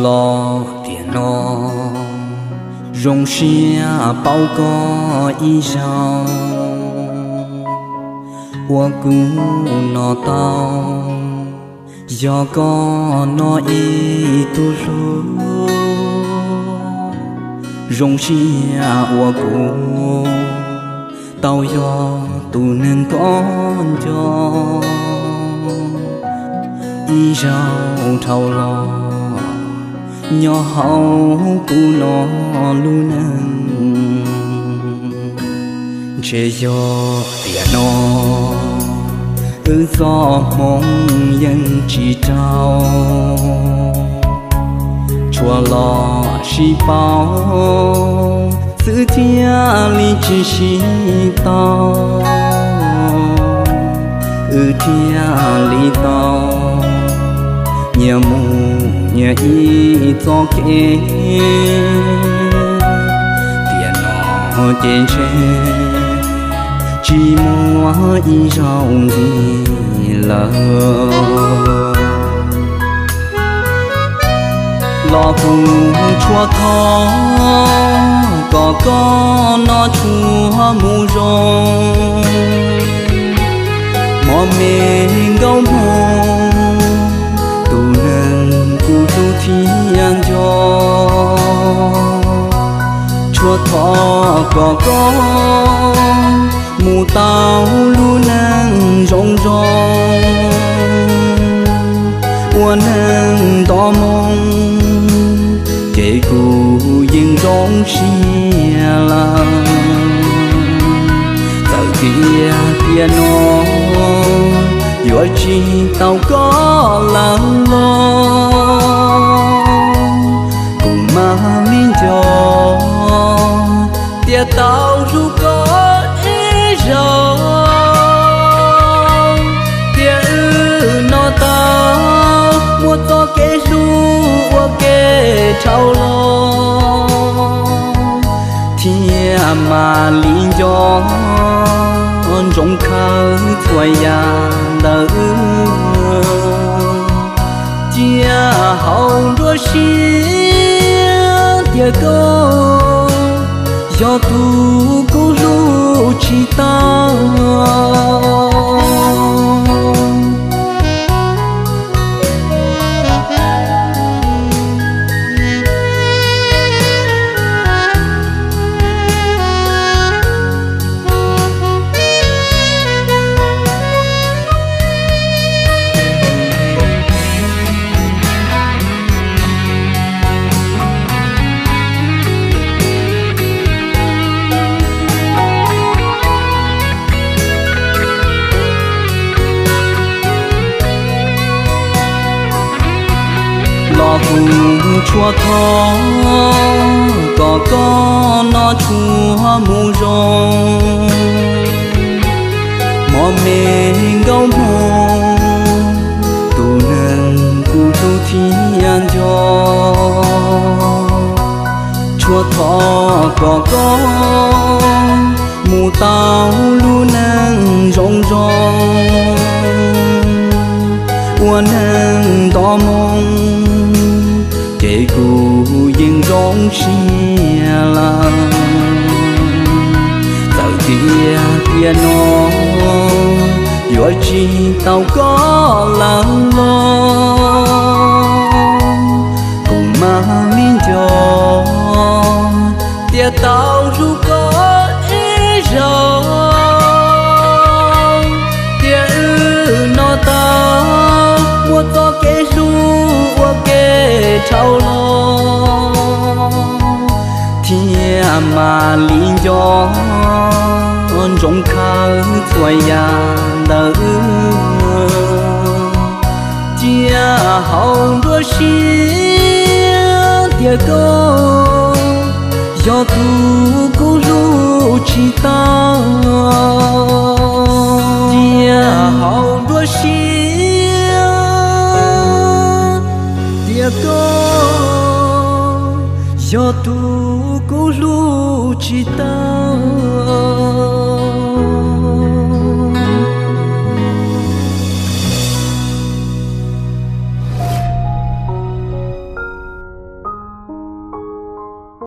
Los tiam no zoo siab paub koj ib zaug, uas kuv no tau yog koj no ib tug hlub. Zoo siab uas kuv tau yog tus neeg koj nco, ib zaug dhau los nyob hauv kuv no lub neej. Ntshe yog tiam no wb txoj hmoov yeej tsis raug, tsuas los sib paub xwb thiaj li tsis sib tau, wb thiaj li tau nyias mus nyias ib txoj kev. Tiam no ces ntshe tsis muaj ib zaug ntxiv lawm. Los kuv tsuas thov kom koj no tsuas mus zoo, hmo me nkauj hmo, tus neeg kuv hlub thiab nco. Tsuas thov kom koj mus tau lub neej zoo zoo, ua neeg nto moo, ces kuv yeej zoo siab lawm. Txawm tias tiam no yuav tsis tau koj lawm los kuv mam li nco tias tau hlub koj ib zaug. Tiam wb no tau muab txoj kev hlub ua ke dhau los, thiaj mam li nco ntsoov khawb txhua yam ntawm wb. Cia haus nruab siab tias koj yog tus kuv hlub tsis tau. Los kuv tsuas thov kom koj no tsuas mus zoo, hmo me nkauj hmo, tus neeg kuv hlub thiab nco. Tsuas thov kom koj mus tau lub neej zoo zoo, ua neeg nto moo, ces kuv yeej zoo siab lawm. Txawm tias tiam no yuav tsis tau koj lawm los kuv mam li nco tias tau hlub koj ib zaug. Tiam wb no tau muab txoj kev hlub ua ke dhau los, thiaj mam li nco ntsoov khawb txhua yam ntawm wb. Cia haus nruab siab tias koj yog tus kuv hlub tsis tau. Cia haus nruab siab tias koj yog tus kuv hlub tsis tau.